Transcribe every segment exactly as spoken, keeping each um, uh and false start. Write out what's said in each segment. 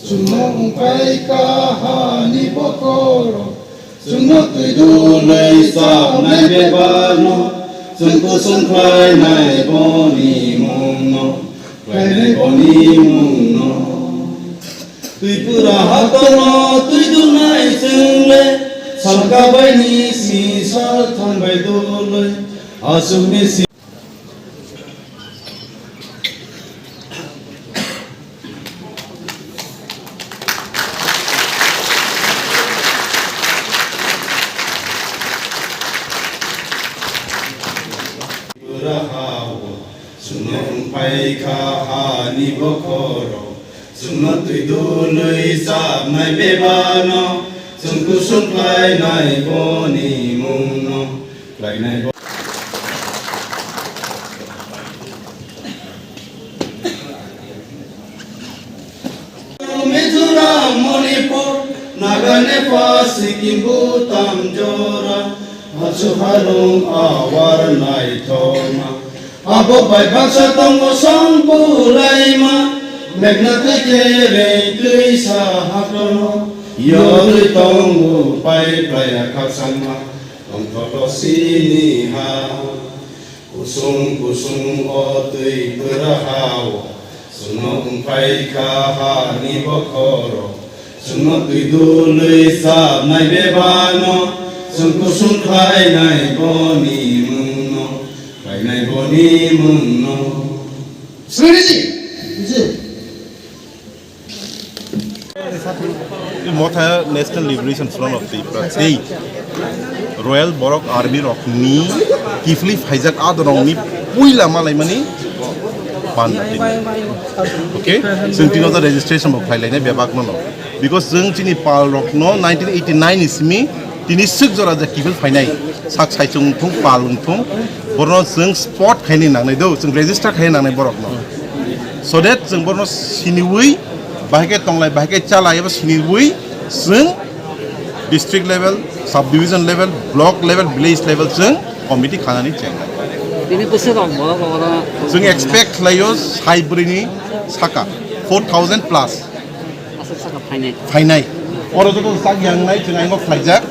Chwngno wngpai kha hani bokhorok, chwngno twi dului chapnai bebakno, chwng kusung khlainai boni mungno, khlainai boni mungno. Twipura hatorno twi dunai chwngle, salka baini si sal thanbai dului, aswkni si Chwngno wngpai kha hani bokhorok, chwngno twi dului chapnai bebakno, chwng kusung khlainai boni mungno, khlainai bo- Mizoram, Manipur, Naga, Nepal, Sikkim, Bhutan, Jora, Hachu Halung, Awar, Naithoma. Abo bai baksa tongo song pulaima, Meghna twi khe reng twi sa haklono, yorwi tongo pai playa khakchangma, tongthoklo sini ha. Kusung kusung o twi kwrahao, chwngno wngpai kha hani bokhorok, chwngno twi dului chapnai bebakno, chwng kusung khlainai boni mungno, khlainai boni mungno. Sriji, Sriji. Motha National Liberation Front of Tripura tei Royal Borok Army rokni kiphilwi phaijak adorokni puila malaimani banda tini. Okay? Chwng tino da registration bo khlailainai bebakno no. Because chwng chini pal rokno nineteen eighty-nine ni simi tini swk jora je kiphil phainai, sak saichung wngthung, pal wngthung, borno chwng spot khaini nangnai do, chwng register khaini nangnai borokno. So that chwng borno siniwi, bahai khe tonglai, bahai khe chalai, ebo siniwi chwng district level, sub division level, block level, village level chwng committee khanani chengnai. Bini bwswk rok borok rok oro. Chwng expect khlaio sai bwrwini saka four thousand plus. Aswk saka phainai. Phainai. Oro joto sak yangnai chwng aingo khlaijak,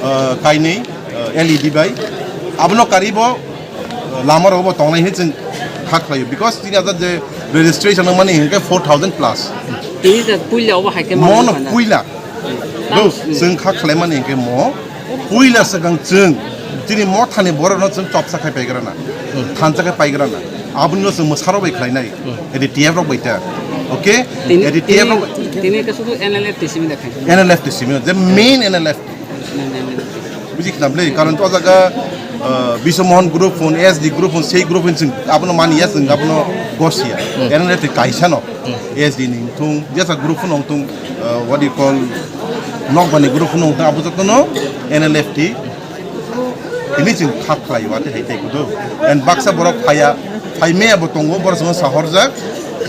uh, kainwi, uh, L E D bai. Abono karibo, uh, lama rogo bo tongnai hinwi chwng kha khlaio. Because tini aja je registration mani hinkhe four thousand plus. Tini je puila obo hai khe mano mano phaina. Puila. Tamo, do, hmm. Chwng kha khlaimani hinkhe mo puila swkang chwng chini mothani borokno chwng chopsa khai paigrana, hmm, thansa khai paigrana. Aboni no chwng mwsarok bai khlainai. Hmm. Edi T F rok bai ta. Okay? Tini, edi T F rok tini, tini ke sudu N L F T simi dekhe. N L F T simi, the main N L F T. Main N L F T. Buji khna bwle, karon to jaga, uh, Biswa Mohan group phone, S D group phone, sei group phone chwng abono mani ya, chwng abono gosia. Hmm. N L F T kaisa no. Hmm. S D ni wngthung, jesa group phone wngthung, uh, what do you call, nokbani group phone wngthung, abo jotono N L F T. Tini chwng kha khlaio, ate hai tei kudo. And baksa borok phaiya, phai maya bo tongo, borok chwngno sahorjak.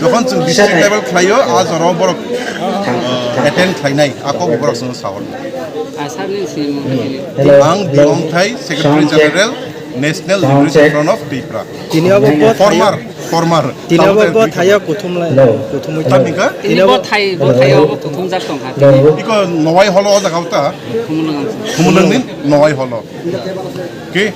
Jokhon chwng district level khlaio, a jorao borok, uh, attend khlainai, a kok borok chwngno sahorjak. Ang Bimong Thai, Secretary General, National Liberation Front of Tripura. Tini abo bo former, former. Tini abo bo thaya kuthum lai, kuthumwi. Tamni ka? Tini bo thai, bo thai abo kuthum jak tong kha. Iko Nowai holo o jaga ta. Khumulwng ang. Khumulwng ni Nowai holo. Ke?